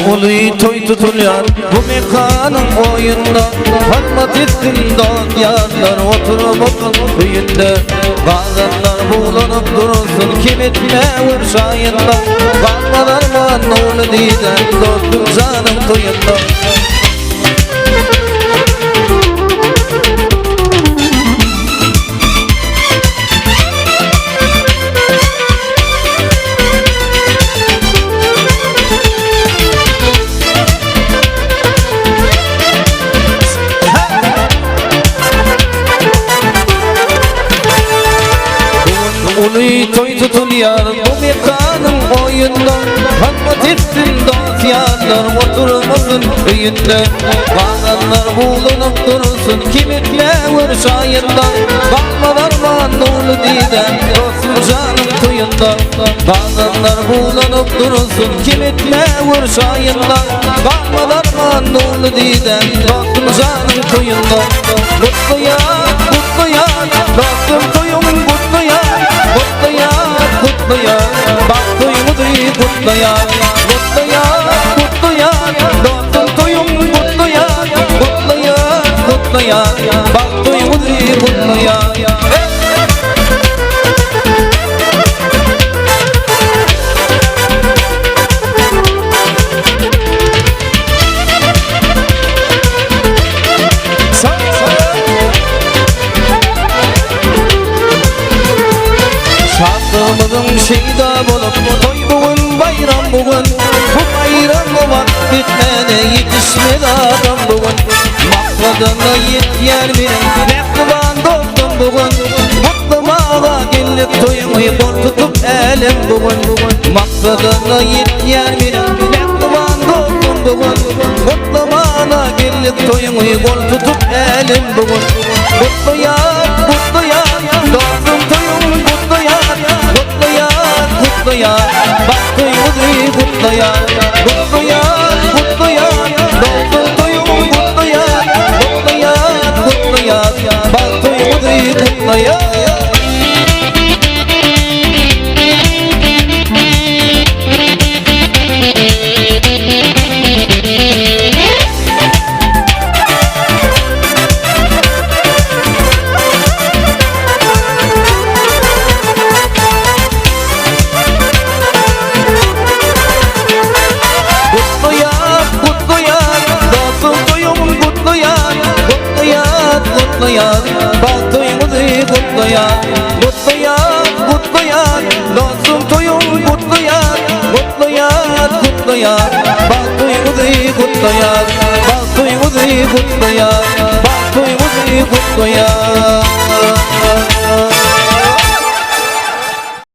Uly toý tutulýar bu mekanyň oýunda Hormat etsin dost ýarlar oturmyzyň öýünde Gazanlar buglanyp dursun kim etme ur şaýynda Galmaz arman nurly didäm dostum janyň toýunda. Uly toý tutulýar bu mekanyň oýunda Hormat etsin dost ýarlar oturmasyn öýünde Gazanlar buglanyp dursun kim etmäwer şaýynda Galmaz arman nurly didäm dostum janyň toýunda Gazanlar buglanyp dursun kim etmäwer şaýynda Galmaz arman nurly didäm dostum janyň toýunda Gutlaýan, gutlaýan, dostum toýuň gutlaýan Gutlaýan, gutlaýan, bagt toýuňyzy gutlaýan Gutlaýan, gutlaýan, dostum toýuň gutlaýan Gutlaýan, gutlaýan, bagt toýuňyzy gutlaýan. Şatlygymyzyň şeýda bolup, toý bu gün, baýram bu gün. Bu baýrama wagt bitmäne ýetişmez adam bu gün. Maksadyna ýetýär meniň mähriban dostum bu gün. Gutlamaga geldik toýuňy gol tutup älem bu gün. Maksadyna ýetýär meniň mähriban dostum bu gün. Gutlamana geldik toýuňy gol tutup älem bu gün. Gutlaýan, gutlaýan, dostum toýuň gutlaýan. Gutlaýan, gutlaýan, bagt toýuňyzy gutlaýan. Gutlaýan, gutlaýan, dostum toýuň gutlaýan. Gutlaýan, gutlaýan, bagt toýuňyzy gutlaýan. Gutlaýan, gutlaýan, dostum toýuň gutlaýan, gutlaýan, gutlaýan, bagt toýuňyzy gutlaýan, gutlaýan, gutlaýan, dostum toýuň gutlaýan, gutlaýan, gutlaýan, bagt toýuňyzy gutlaýan, bagt toýuňyzy gutlaýan, bagt toýuňyzy gutlaýan.